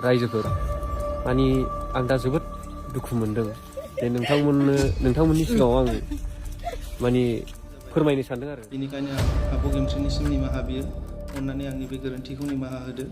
रायजोफोर माने आं दा जोबोद दुखु मोनदों जे नोंथांमोननि सिगाङाव आं माने फोरमायनो सानदों आरो बेनिखायनो आब' गेमस्रिनिसिम निमाहा बियो अननानै आंनि बे गोरोन्थिखौ निमाहा होदो।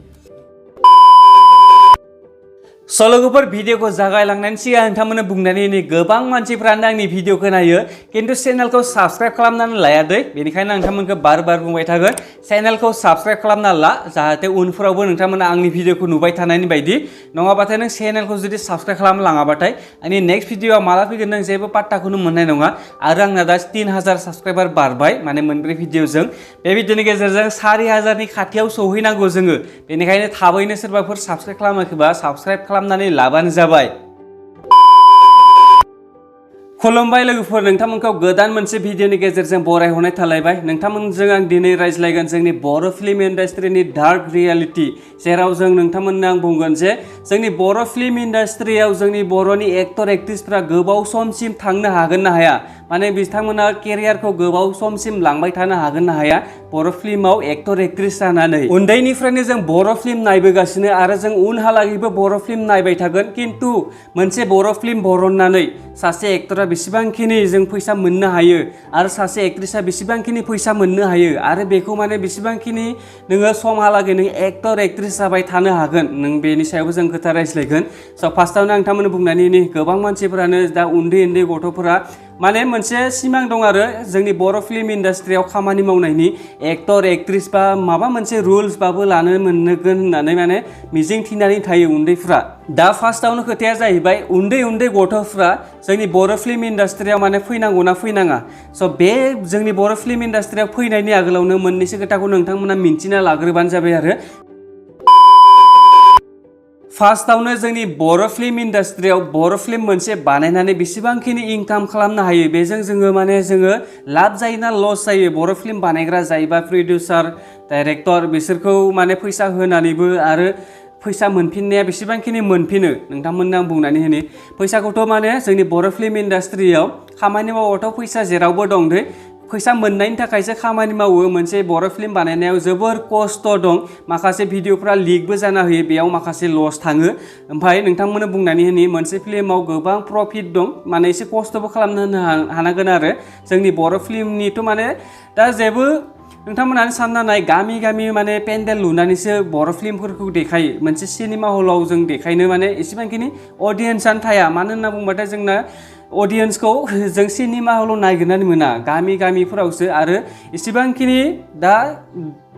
लोगोफोर भिडिअखौ जागायलांनायनि सिगां नोंथांमोननो बुंनानै गोबां मानसिफ्रानो आंनि भिडिअखौ नायो खिन्थु चेनेलखौ साबस्क्राइब खालामनानै लाया दै बेनिखायनो नोंथांमोनखौ बार बुंबाय थागोन चेनेलखौ साबस्क्राइब खालामना ला जाहाथे उनफोरावबो नोंथांमोना आंनि भिडिअखौ नुबाय थानायनि बायदि नङाबाथाय नों चेनेलखौ जुदि साबस्क्राइब खालामलाङाबाथाय आंनि नेक्स्ट भिडिअआ माला फैगोन नों जेबो पात्ताखौनो मोननाय नङा आरो आंना दा 3000 साबस्क्राइबार बारबाय माने मोनब्रै भिडिअजों बे भिडिअनि गेजेरजों 4000नि खाथियाव सौहैनांगौ जोङो बेनिखायनो थाबैनो सोरबाफोर साबस्क्राइब खालामाखैबा साबस्क्राइब खालामनानै लाबानो जाबाय। खुलुमबाय लोगोफोर नोंथांमोनखौ गोदान मोनसे भिडिअनि गेजेरजों बरायहरनाय थालायबाय नोंथांमोनजों आं दिनै रायज्लायगोन जोंनि बर' फिल्म इन्डास्ट्रिनि डार्क रियेलिटी जेराव जों नोंथांमोननो आं बुंगोन जे जोंनि बर' फिल्म इन्डास्ट्रियाव जोंनि बर'नि एक्टर एक्ट्रिसफ्रा गोबाव समसिम थांनो हागोन ना हाया माने बिथांमोना केरियारखौ गोबाव समसिम लांबाय थानो हागोन ना हाया बर' फिल्माव एक्टर एक्ट्रिस जानानै उन्दैनिफ्रायनो जों बर' फिल्म नायबोगासिनो आरो जों उनहालागैबो बर' फिल्म नायबाय थागोन खिन्थु मोनसे बर' फिल्म बरननानै सासे एक्टरा बेसेबांखिनि जों फैसा मोननो हायो आरो सासे एक्ट्रिसा बेसेबांखिनि फैसा मोननो हायो आरो बेखौ माने बेसेबांखिनि नोङो समहालागै नों एक्टर एक्ट्रिस जाबाय थानो हागोन नों बेनि सायावबो जों खोथा रायज्लायगोन फार्स्टआवनो आं नोंथांमोननो बुंनानै गोबां मानसिफोरानो दा उन्दै गथ'फोरा माने मोनसे सिमां दं आरो जोंनि बर' फिल्म इन्डास्ट्रियाव खामानि मावनायनि एक्टर एक्ट्रिस बा माबा मोनसे रुल्सबाबो लानो मोनगोन होननानै माने मिजिं थिनानै थायो उन्दैफ्रा दा फार्स्टआवनो खोथाया जाहैबाय उन्दै गथ'फ्रा जोंनि बर' फिल्म इन्डास्ट्रियाव माने फैनांगौना फैनाङा बे जोंनि बर' फिल्म इन्डास्ट्रियाव फैनायनि आगोलावनो मोननैसो खोथाखौ नोंथांमोना मिन्थिना लाग्रोबानो जाबाय आरो फार्स्टआवनो जोंनि बर' फिल्म इन्डास्ट्रियाव बर' फिल्म मोनसे बानायनानै बेसेबांखिनि इनकाम खालामनो हायो बेजों जोङो लाब जायो ना लस जायो बर' फिल्म बानायग्रा जायोबा प्रडिउसार डाइरेक्टर बिसोरखौ माने फैसा होनानैबो आरो फैसा मोनफिननाया बेसेबांखिनि मोनफिनो नोंथांमोननो आं बुंनानै होनि फैसाखौथ' माने जोंनि बर' फिल्म इन्डास्ट्रियाव खामानि मावबाथ' फैसा जेरावबो दं दै फैसा मोननायनि थाखायसो खामानि मावो मोनसे बर' फिल्म बानायनायाव जोबोर खस्थ' दं माखासे भिडिअफ्रा लिकबो जाना होयो बेयाव माखासे लस थाङो ओमफ्राय नोंथांमोननो बुंनानै होनि मोनसे फिल्माव गोबां प्रफिट दं माने एसे खस्थ'बो खालामनो होनो हानांगोन आरो जोंनि बर' फिल्मनिथ' माने दा जेबो नोंथांमोनानो सानना नाय गामि माने पेन्डेल लुनानैसो बर' फिल्मफोरखौ देखायो मोनसे सिनेमा हलाव जों देखायनो माने एसेबांखिनि अडियेन्सआनो थाया मानो होनना बुंबाथाय जोंना अडियेन्सखौ जों सिनेमा हलाव नागिरनानै मोना गामिफोरावसो आरो एसेबांखिनि दा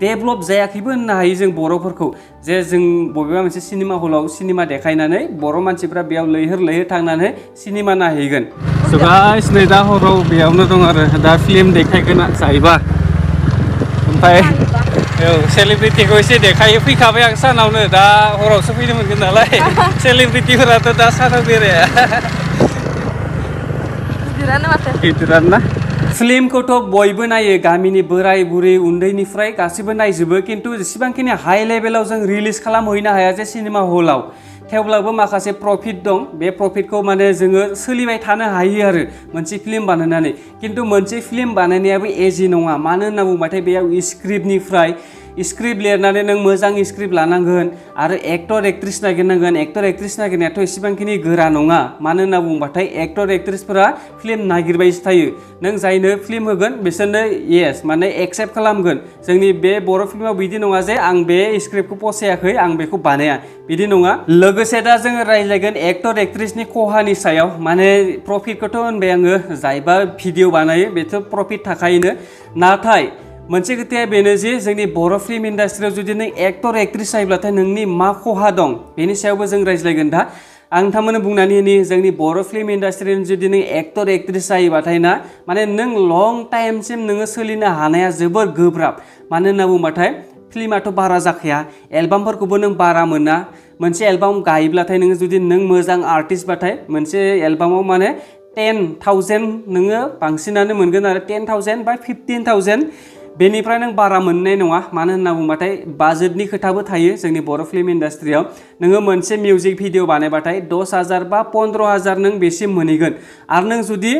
डेभलप जायाखैबो होननो हायो जों बर'फोरखौ जे जों बबेबा मोनसे सिनेमा हलाव सिनेमा देखायनानै बर' मानसिफ्रा बेयाव लैहोर थांनानै सिनेमा नायहैगोन गाइस नै दा हराव बेयावनो दं आरो दा फिल्म देखायगोन जाहैबा ओमफ्राय सेलिब्रिटिखौ एसे देखायो फैखाबाय आं सानावनो दा हरावसो फैनो मोनगोन नालाय सेलिब्रिटिफोराथ' दा सानाव बेराया गिदिरानो ना फिल्मखौथ' बयबो नायो गामिनि बोराय बुरै उन्दैनिफ्राय गासिबो नायजोबो खिन्थु जेसेबांखिनि हाइ लेभेलाव जों रिलिज खालामहैनो हाया जे सिनेमा हलाव थेवब्लाबो माखासे प्रफिट दं बे प्रफिटखौ माने जोङो सोलिबाय थानो हायो आरो मोनसे फिल्म बानायनानै खिन्थु मोनसे फिल्म बानायनायाबो इजि नङा मानो होनना बुंबाथाय बेयाव स्क्रिप्ट लिरनानै नों मोजां स्क्रिप्ट लानांगोन आरो एक्टर एक्ट्रिस नागिरनांगोन एक्टर एक्ट्रिस नागिरनायाथ' एसेबांखिनि गोरा नङा मानो होनना बुंबाथाय एक्टर एक्ट्रिसफोरा फिल्म नागिरबायसो थायो नों जायनो फिल्म होगोन बिसोरनो येस माने एक्सेप्ट खालामगोन जोंनि बे बर' फिल्माव बिदि नङा जे आं बे स्क्रिप्टखौ फसायाखै आं बेखौ बानाया बिदि नङा लोगोसे दा जोङो रायज्लायगोन एक्टर एक्ट्रिसनि खहानि सायाव माने प्रफिटखौथ' होनबाय आङो जायबा भिडिअ बानायो बेथ' प्रफिट थाखायोनो नाथाय मोनसे खोथाया बेनो जे जोंनि बर' फिल्म इन्डास्ट्रियाव जुदि नों एक्टर एक्ट्रिस जायोब्लाथाय नोंनि मा खहा दं बेनि सायावबो जों रायज्लायगोन दा आं नोंथांमोननो बुंनानै होनि जोंनि बर' फिल्म इन्डास्ट्रिनि जुदि नों एक्टर एक्ट्रिस जायोबाथाय ना माने नों लं टाइमसिम नोङो सोलिनो हानाया जोबोर गोब्राब मानो होनना बुंबाथाय फिल्माथ' बारा जाखाया एलबामफोरखौबो नों बारा मोना मोनसे एलबाम गायोब्लाथाय नोङो जुदि नों मोजां आर्टिस्टबाथाय मोनसे एलबामाव माने 10,000 नोङो बांसिनानो मोनगोन आरो 10,000 बा 15,000 बेनिफ्राय नों बारा मोननाय नङा मानो होनना बुंबाथाय बाजेटनि खोथाबो थायो जोंनि बर' फिल्म इन्डास्ट्रियाव नोङो मोनसे मिउजिक भिडिअ बानायबाथाय 10,000 बा 15,000 नों बेसिम मोनहैगोन आरो नों जुदि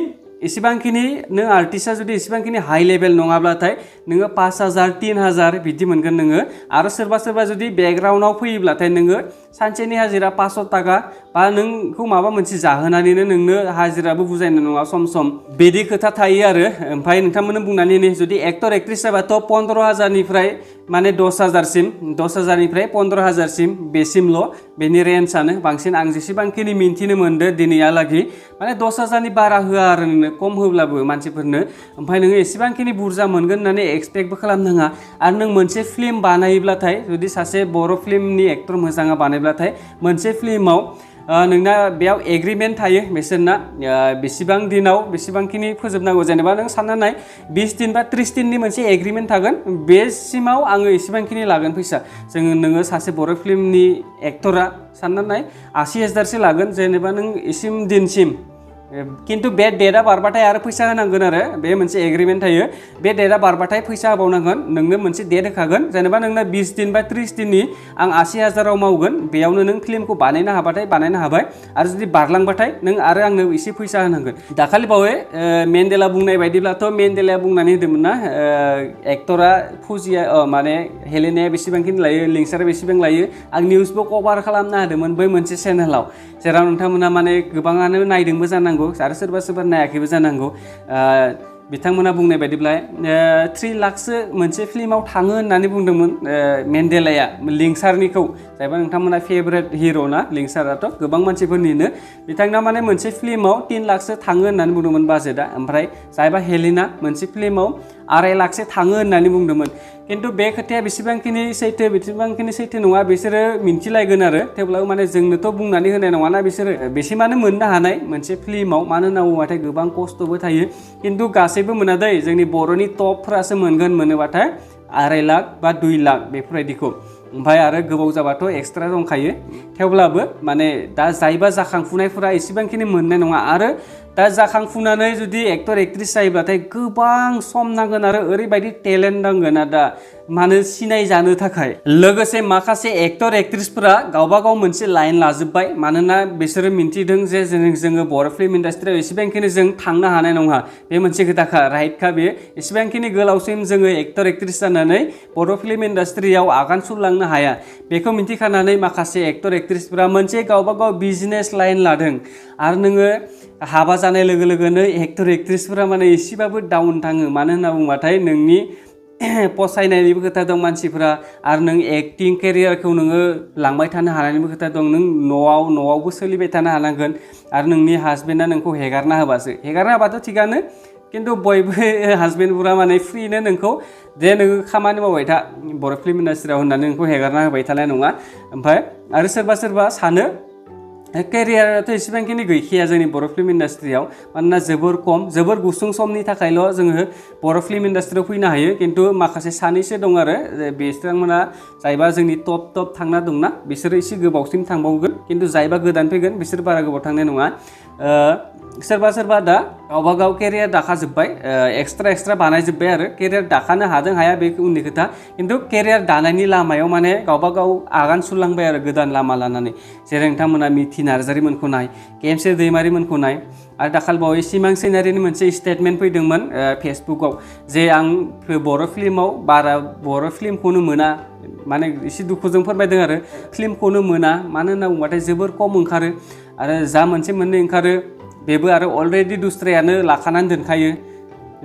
एसेबांखिनि नों आर्टिस्टआ जुदि एसेबांखिनि हाई लेभेल नङाब्लाथाय नोङो 5000 3000 बिदि मोनगोन नोङो आरो सोरबा जुदि बेकग्राउन्डआव फैयोब्लाथाय नोङो सानसेनि हाजिरा 500 थाखा बा नोंखौ माबा मोनसे जाहोनानैनो नोंनो हाजिराबो बुजायनाय नङा सम बिदि खोथा थायो आरो ओमफ्राय नोंथांमोननो बुंनानै जुदि एक्टर एक्ट्रेस जाबाथ' 15000 निफ्राय माने 10000 सिम 10000 निफ्राय 15000 सिम बेसिमल' बेनि रेन्जआनो बांसिन आं जेसेबांखिनि मिन्थिनो मोनदो दिनैहालागै माने 10000 नि बारा होआ आरो नोंनो खम होब्लाबो मानसिफोरनो ओमफ्राय नोङो एसेबांखिनि बुरजा मोनगोन होननानै एक्सपेक्टबो खालामनाङा आरो नों मोनसे फिल्म बानायोब्लाथाय जुदि सासे बर' फिल्मनि एक्टर मोजाङा बानायब्लाथाय मोनसे फिल्माव नोंना बेयाव एग्रिमेन्ट थायो बिसोरना बेसेबां दिनाव बेसेबांखिनि फोजोबनांगौ जेनेबा नों सानना नाय 20 दिन बा 30 दिननि मोनसे एग्रिमेन्ट थागोन बेसिमाव आङो एसेबांखिनि लागोन फैसा नोङो सासे बर' फिल्मनि एक्टरा सानना नाय 80000 सो लागोन जेनेबा नों इसिम दिनसिम किन्तु बे डेटआ बारबाथाय आरो फैसा होनांगोन आरो बे मोनसे एग्रिमेन्ट थायो बे डेटआ बारबाथाय फैसा होबावनांगोन नोंनो मोनसे डेट होखागोन जेनेबा नोंना 20 दिन बा 30 दिननि आं 80000 आव मावगोन बेयावनो नों फिल्मखौ बानायनो हाबाथाय बानायनो हाबाय आरो जुदि बारलांबाथाय नों आरो आंनो एसे फैसा होनांगोन दाखालि बावै मेन्डेला बुंनाय बायदिब्लाथ' मेन्डेलाया बुंनानै होदोंमोन ना एक्टरा फुजिया माने हेलेनाया बेसेबांखिनि लायो लिंसारा बेसेबां लायो आं निउसबो कभार खालामना होदोंमोन बै मोनसे चेनेलाव जेराव नोंथांमोना माने गोबाङानो नायदोंबो जानांगौ आरो सोरबा नायाखैबो जानांगौ बिथांमोना बुंनाय बायदिब्ला 3 लाखसो मोनसे फिल्माव थाङो होननानै बुंदोंमोन मेन्डेलाया लिंसारनिखौ जायबा नोंथांमोना फेभरेट हिर' ना लिंसाराथ' गोबां मानसिफोरनिनो बिथांना माने मोनसे फिल्माव 3 लाखसो थाङो होननानै बुंदोंमोन बाजेटआ ओमफ्राय जायबा हेलेना मोनसे फिल्माव 2.5 लाखसो थाङो होननानै बुंदोंमोन किन्तु बे खोथाया बेसेबांखिनि सैथो नङा बिसोरो मिन्थिलायगोन आरो थेवब्लाबो माने जोंनोथ' बुंनानै होनाय नङाना बिसोरो बेसिमानो मोननो हानाय मोनसे फिल्माव मानो होनना बुङोबाथाय गोबां खस्थ'बो थायो किन्तु गासैबो मोना दै जोंनि बर'नि टपफोरासो मोनोबाथाय 2.5 लाख बा 2 लाख बेफोरबायदिखौ ओमफ्राय आरो गोबाव जाबाथ' एक्सट्रा दंखायो थेवब्लाबो माने दा जायबा जाखांफुनायफोरा एसेबांखिनि मोननाय नङा आरो दा जाखांफुनानै जुदि एक्टर एक्ट्रेस जायोब्लाथाय गोबां सम नांगोन आरो ओरैबायदि टेलेन्ट नांगोन आरो दा मानो सिनाय जानो थाखाय लोगोसे माखासे एक्टर एक्ट्रेसफोरा गावबा गाव मोनसे लाइन लाजोब्बाय मानोना बिसोरो मिन्थिदों जे जोङो बर' फिल्म इन्डास्ट्रियाव एसेबांखिनि जों थांनो हानाय नङा बे मोनसे खोथाखा राइटखा बे एसेबांखिनि गोलावसिम जोङो एक्टर एक्ट्रेस जानानै बर' फिल्म इन्डास्ट्रियाव आगान सुरलांनो हाया बेखौ मिन्थिखानानै माखासे एक्टर एक्ट्रेसफोरा मोनसे गावबा गाव बिजनेस लाइन लादों आरो नोङो हाबा जानाय लोगो लोगोनो एक्टर एक्ट्रेसफोरा माने एसेबाबो डाउन थाङो मानो होनना बुङोबाथाय नोंनि फसायनायनिबो खोथा दं मानसिफोरा आरो नों एक्टिं केरियारखौ नोङो लांबाय थानो हानायनिबो खोथा दं नों न'आवबो सोलिबाय थानो हानांगोन आरो नोंनि हासबेन्डआ नोंखौ हेगारना होबाथ' थिगानो किन्तु बयबो हासबेन्डफोरा माने फ्रिनो नोंखौ जे नोङो खामानि मावबाय था बर' फिल्म इन्डास्ट्रियाव होननानै नोंखौ हेगारना होबाय थानाय नङा ओमफ्राय आरो सोरबा सानो केरियाराथ' एसेबांखिनि गैखाया जोंनि बर' फिल्म इन्डास्ट्रियाव मानोना जोबोर गुसुं समनि थाखायल' जोङो बर' फिल्म इन्डास्ट्रियाव फैनो हायो किन्तु माखासे सानैसो दं आरो बिथांमोना जायबा जोंनि टप थांना दंना बिसोरो एसे गोबावसिम थांबावगोन किन्तु जायबा गोदान फैगोन बिसोर बारा गोबाव थांनाय नङा सोरबा दा गावबा गाव केरियार दाखाजोब्बाय एक्सट्रा बानायजोब्बाय आरो केरियार दाखानो हादों हाया बे उननि खोथा किन्तु केरियार दानायनि लामायाव माने गावबा गाव आगान सुरलांबाय आरो गोदान लामा लानानै जेरै नोंथांमोना मिथि नार्जारिमोनखौ नाय केमसे दैमारिमोनखौ नाय आरो दाखालिबावै सिमां सैनारिनि मोनसे स्टेटमेन्ट फैदोंमोन फेसबुकआव जे आं बर' फिल्मखौनो मोना माने एसे दुखुजों फोरमायदों आरो फिल्मखौनो मोना मानो होनना बुंबाथाय जोबोर खम ओंखारो आरो जा मोनसे मोननै ओंखारो बेबो आरो अलरेडि दुस्रायानो लाखानानै दोनखायो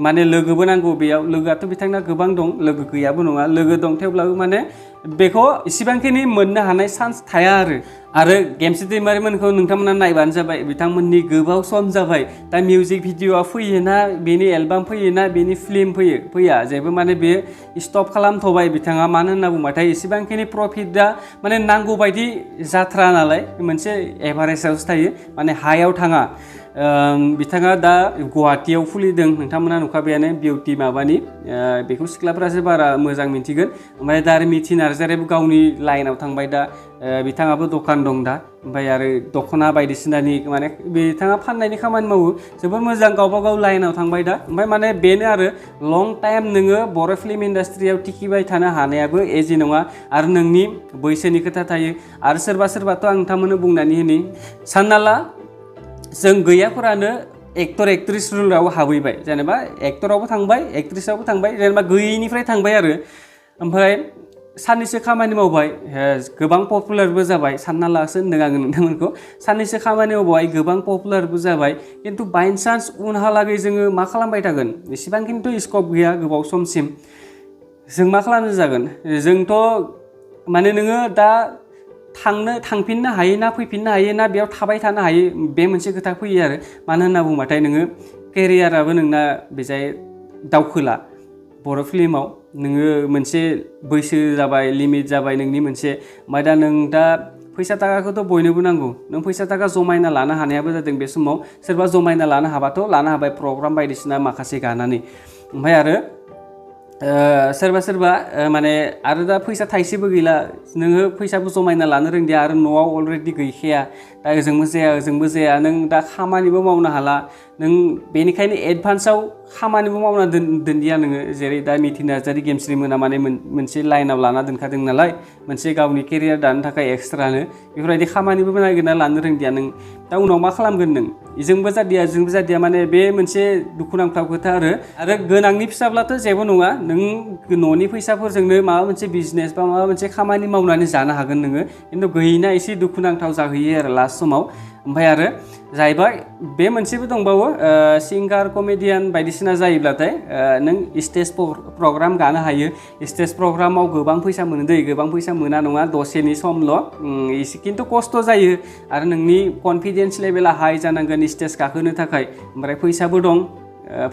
माने लोगोबो नांगौ बेयाव लोगोआथ' बिथांना गोबां दं लोगो गैयाबो नङा लोगो दं थेवब्लाबो माने बेखौ इसिबांखिनि मोननो हानाय चान्स थाया आरो गेमस्रि दैमारिमोनखौ नोंथांमोना नायबानो जाबाय बिथांमोननि गोबाव सम जाबाय दा मिउजिक भिडिअआ फैयोना बेनि एलबाम फैयोना बेनि फिल्म फैया जेबो माने बे स्टप खालामथ'बाय बिथाङा मानो होनना बुंबाथाय इसिबांखिनि प्रफिटआ माने नांगौ बायदि जाथ्रा नालाय मोनसे एभारेजावसो थायो माने हायाव थाङा बिथाङा दा गुवाहाटीयाव खुलिदों नोंथांमोना नुखाबायानो बिउटि माबानि बेखौ सिख्लाफ्रासो बारा मोजां मिन्थिगोन ओमफ्राय दा आरो मिथि नार्जारियाबो गावनि लाइनाव थांबाय दा बिथाङाबो दखान दं दा ओमफ्राय आरो दख'ना बायदिसिनानि माने बिथाङा फाननायनि खामानि मावो जोबोर मोजां गावबा गाव लाइनाव थांबाय दा ओमफ्राय माने बेनो आरो लं टाइम नोङो बर' फिल्म इन्डास्ट्रियाव टिकिबाय थानो हानायाबो इजि नङा आरो नोंनि बैसोनि खोथा थायो आरो सोरबाथ' आं नोंथांमोननो बुंनानै होनि सानना ला जों गैयाफोरानो एक्टर एक्ट्रिस रुलाव हाबैबाय जेनेबा एक्टरावबो थांबाय एक्ट्रिसावबो थांबाय जेनेबा गैयैनिफ्राय थांबाय आरो ओमफ्राय साननैसो खामानि मावबाय गोबां पपुलारबो जाबाय सानना लासो होनदों आङो नोंथांमोनखौ साननैसो खामानि मावबाय गोबां पपुलारबो जाबाय खिन्थु बाइचान्स उनहालागै जोङो मा खालामबाय थागोन एसेबां खिन्थु स्कप गैया गोबाव समसिम जों मा खालामनो जागोन जोंथ' माने नोङो दा थांफिननो हायो ना फैफिननो हायो ना बेयाव थाबाय थानो हायो बे मोनसे खोथा फैयो आरो मानो होनना बुंबाथाय नोङो केरियाराबो नोंना बेजाय दावखोला बर' फिल्माव नोङो मोनसे बैसो जाबाय लिमिट जाबाय नोंनि मोनसे ओमफ्राय दा नों दा फैसा थाखाखौथ' बयनोबो नांगौ नों फैसा थाखा जमायना लानो हानायाबो जादों बे समाव सोरबा जमायना लानो हाबाथ' लानो हाबाय प्रग्राम बायदिसिना माखासे गानानै ओमफ्राय आरो सोरबा माने आरो दा फैसा थाइसेबो गैला नोङो फैसाबो जमायना लानो रोंदिया आरो न'आव अलरेडि गैखाया दा ओजोंबो जाया नों दा खामानिबो मावनो हाला नों बेनिखायनो एडभान्सआव खामानिबो मावना दोनदिया नोङो जेरै दा मिथि नार्जारि गेमस्रि मोना माने मोनसे लाइनाव लाना दोनखादों नालाय मोनसे गावनि केरियार दानो थाखाय एक्सट्रानो बेफोरबायदि खामानिबो नागिरना लानो रोंदिया नों दा उनाव मा खालामगोन नों इजोंबो जादिया माने बे मोनसे दुखुनांथाव खोथा आरो गोनांनि फिसाब्लाथ' जेबो नङा नों न'नि फैसाफोरजोंनो माबा मोनसे बिजनेस बा माबा मोनसे खामानि मावनानै जानो हागोन नोङो खिन्थु गैयिना एसे दुखुनांथाव जाहैयो आरो लास्ट समाव ओमफ्राय आरो जाहैबाय बे मोनसेबो दंबावो सिंगार कमेडियान बायदिसिना जायोब्लाथाय नों स्टेज प्रग्राम गानो हायो स्टेज प्रग्रामाव गोबां फैसा मोनो दै गोबां फैसा मोना नङा दसेनि समल' एसे खिन्थु खस्थ' जायो आरो नोंनि कनफिडेन्स लेभेला हाई जानांगोन स्टेज गाखोनो थाखाय ओमफ्राय फैसाबो दं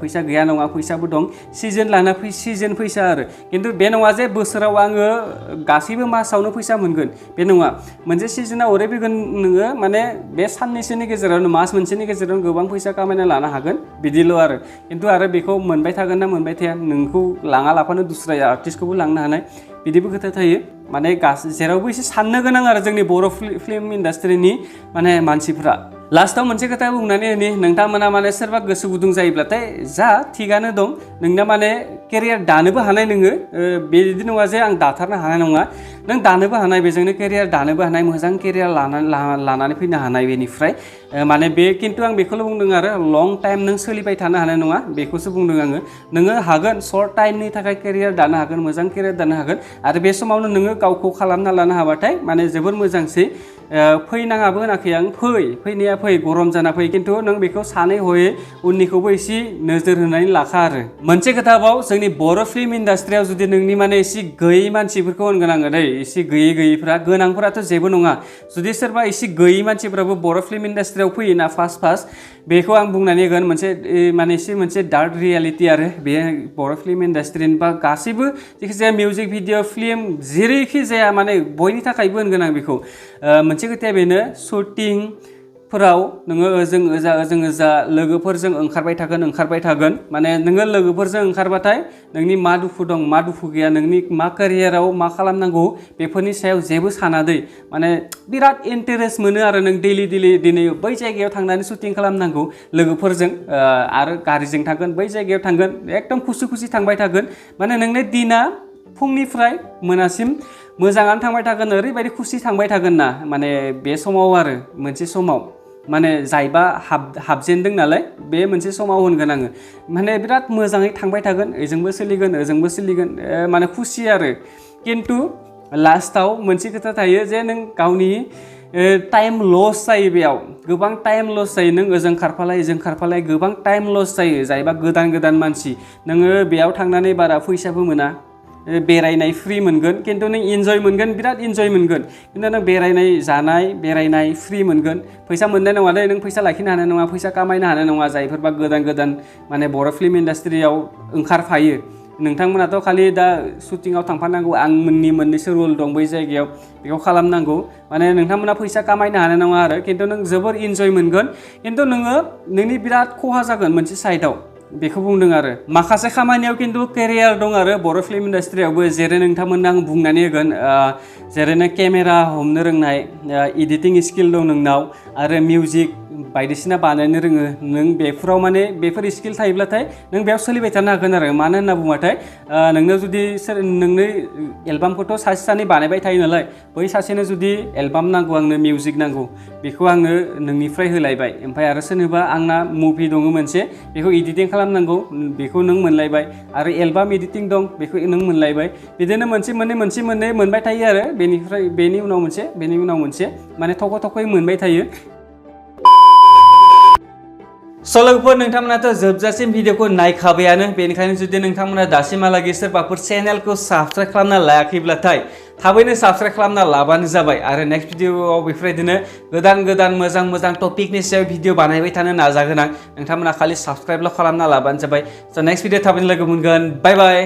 फैसा गैया नङा फैसाबो दं सिजन लाना सिजन फैसा आरो खिन्थु बे नङा जे बोसोराव आङो गासैबो मासावनो फैसा मोनगोन बे नङा मोनसे सिजनाव ओरै फैगोन नोङो माने बे साननैसोनि गेजेरावनो मास मोनसेनि गेजेरावनो गोबां फैसा खामायना लानो हागोन बिदिल' आरो खिन्थु आरो बेखौ मोनबाय थागोन ना मोनबाय थाया नोंखौ लाङा लाफानो दुसरा आर्टिस्टखौबो लांनो हानाय बिदिबो खोथा थायो माने जेरावबो एसे साननो गोनां आरो जोंनि बर' फिल्म इन्डास्ट्रिनि माने मानसिफ्रा लास्टाव मोनसे खोथा बुंनानै होनि नोंथांमोना माने सोरबा गोसो गुदुं जायोब्लाथाय जा थिगानो दं नोंना माने केरियार दानोबो हानाय नोङो बिदि नङा जे आं दाथारनो हानाय नङा नों दानोबो हानाय बेजोंनो केरियार दानोबो हानाय मोजां केरियार लानानै फैनो हानाय बेनिफ्राय माने बे खिन्थु आं बेखौल' बुंदों आरो लं टाइम नों सोलिबाय थानो हानाय नङा बेखौसो बुंदों आङो नोङो हागोन सर्ट टाइमनि थाखाय केरियार दानो हागोन मोजां केरियार दानो हागोन आरो बे समावनो नोङो गावखौ खालामना लानो हाबाथाय माने जोबोर मोजांसै फैनाङाबो होनाखै आं फैनाया फै गरम जाना फै खिन्थु नों बेखौ सानै हयै उननिखौबो एसे नोजोर होनानै लाखा आरो मोनसे खोथाबाव जोंनि बर' फिल्म इन्डास्ट्रियाव जुदि नोंनि माने एसे गैयै मानसिफोरखौ होनगोन आङो दै एसे गैयैफ्रा गोनांफोराथ' जेबो नङा जुदि सोरबा एसे गैयै मानसिफ्राबो बर' फिल्म इन्डास्ट्रियाव फैयोना फार्स्ट बेखौ आं बुंनानै होगोन मोनसे माने एसे मोनसे डार्क रियेलिटि आरो बे बर' फिल्म इन्डास्ट्रिनि बा गासैबो जायखिजाया मिउजिक भिडिअ फिल्म जेरैखि जाया माने बयनि थाखायबो होनगोन आं बेखौ मोनसे खोथाया बेनो शुटिंफोराव नोङो ओजों ओजा लोगोफोरजों ओंखारबाय थागोन माने नोङो लोगोफोरजों ओंखारबाथाय नोंनि मा दुखु दं मा दुखु गैया नोंनि मा केरियाराव मा खालामनांगौ बेफोरनि सायाव जेबो सानादै माने बिराद इन्टारेस्ट मोनो आरो नों दिनै बै जायगायाव थांनानै शुटिं खालामनांगौ लोगोफोरजों आरो गारिजों थांगोन बै जायगायाव थांगोन एकदम खुसि थांबाय थागोन माने नोंनि दिना फुंनिफ्राय मोनासिम मोजाङानो थांबाय थागोन ओरैबायदि खुसि थांबाय थागोन ना माने बे समाव आरो मोनसे समाव माने जायबा हाबजेनदों नालाय बे मोनसे समाव होनगोन आङो माने बिराद मोजाङै थांबाय थागोन ओजोंबो सोलिगोन माने खुसि आरो खिन्थु लास्टाव मोनसे खोथा थायो जे नों गावनि टाइम लस जायो बेयाव गोबां टाइम लस जायो नों ओजों खारफालाय गोबां टाइम लस जायो जायबा गोदान मानसि नोङो बेयाव थांनानै बारा फैसाबो मोना बेरायनाय फ्रि मोनगोन खिन्थु नों इन्जय मोनगोन बिराद इन्जय मोनगोन खिन्थु नों बेरायनाय फ्रि मोनगोन फैसा मोननाय नङा दे नों फैसा लाखिनो हानाय नङा फैसा खामायनो हानाय नङा जायफोरबा गोदान माने बर' फिल्म इन्डास्ट्रियाव ओंखारफायो नोंथांमोनाथ' खालि दा शुटिंआव थांफानांगौ आंनि मोननैसो रुल दं बै जायगायाव बेखौ खालामनांगौ माने नोंथांमोना फैसा खामायनो हानाय नङा आरो खिन्थु नों जोबोर इन्जय मोनगोन खिन्थु नोंनि बिराद खहा जागोन मोनसे साइडआव बेखौ बुंदों आरो माखासे खामानियाव खिन्थु केरियार दं आरो बर' फिल्म इन्डास्ट्रियावबो जेरै नोंथांमोननो आं बुंनानै होगोन जेरै नों केमेरा हमनो रोंनाय एडिटिं स्किल दं नोंनाव आरो मिउजिक बायदिसिना बानायनो रोङो नों बेफोराव माने बेफोर स्किल थायोब्लाथाय नों बेयाव सोलिबाय थानो हागोन आरो मानो होनना बुङोबाथाय नोंनो जुदि नोंनो एलबामखौथ' सासे सानै बानायबाय थायो नालाय बै सासेनो जुदि एलबाम नांगौ आंनो मिउजिक नांगौ बेखौ आङो नोंनिफ्राय होलायबाय ओमफ्राय आरो सोरनोबा आंना मुभि दङ मोनसे बेखौ एडिटिं खालामनांगौ बेखौ नों मोनलायबाय आरो एलबाम एडिटिं दं बेखौ नों मोनलायबाय बिदिनो मोनसे मोननै मोनबाय थायो आरो बेनि उनाव मोनसे माने थख' थख'यै मोनबाय थायो। लोगोफोर नोंथांमोनाथ' जोबजासिम भिडिअखौ नायखाबायानो बेनिखायनो जुदि नोंथांमोना दासिमहालागै सोरबाफोर चेनेलखौ साबस्क्राइब खालामना लायाखैब्लाथाय थाबैनो साबस्क्राइब खालामना लाबानो जाबाय आरो नेक्स्ट भिडिअआव बेफोरबायदिनो गोदान मोजां टपिकनि सायाव भिडिअ बानायबाय थानो नाजागोन आं नोंथांमोना खालि साबस्क्राइबल' खालामना लाबानो जाबाय। नेक्स्ट भिडिअ थाबैनो लोगो मोनगोन बाय बाय।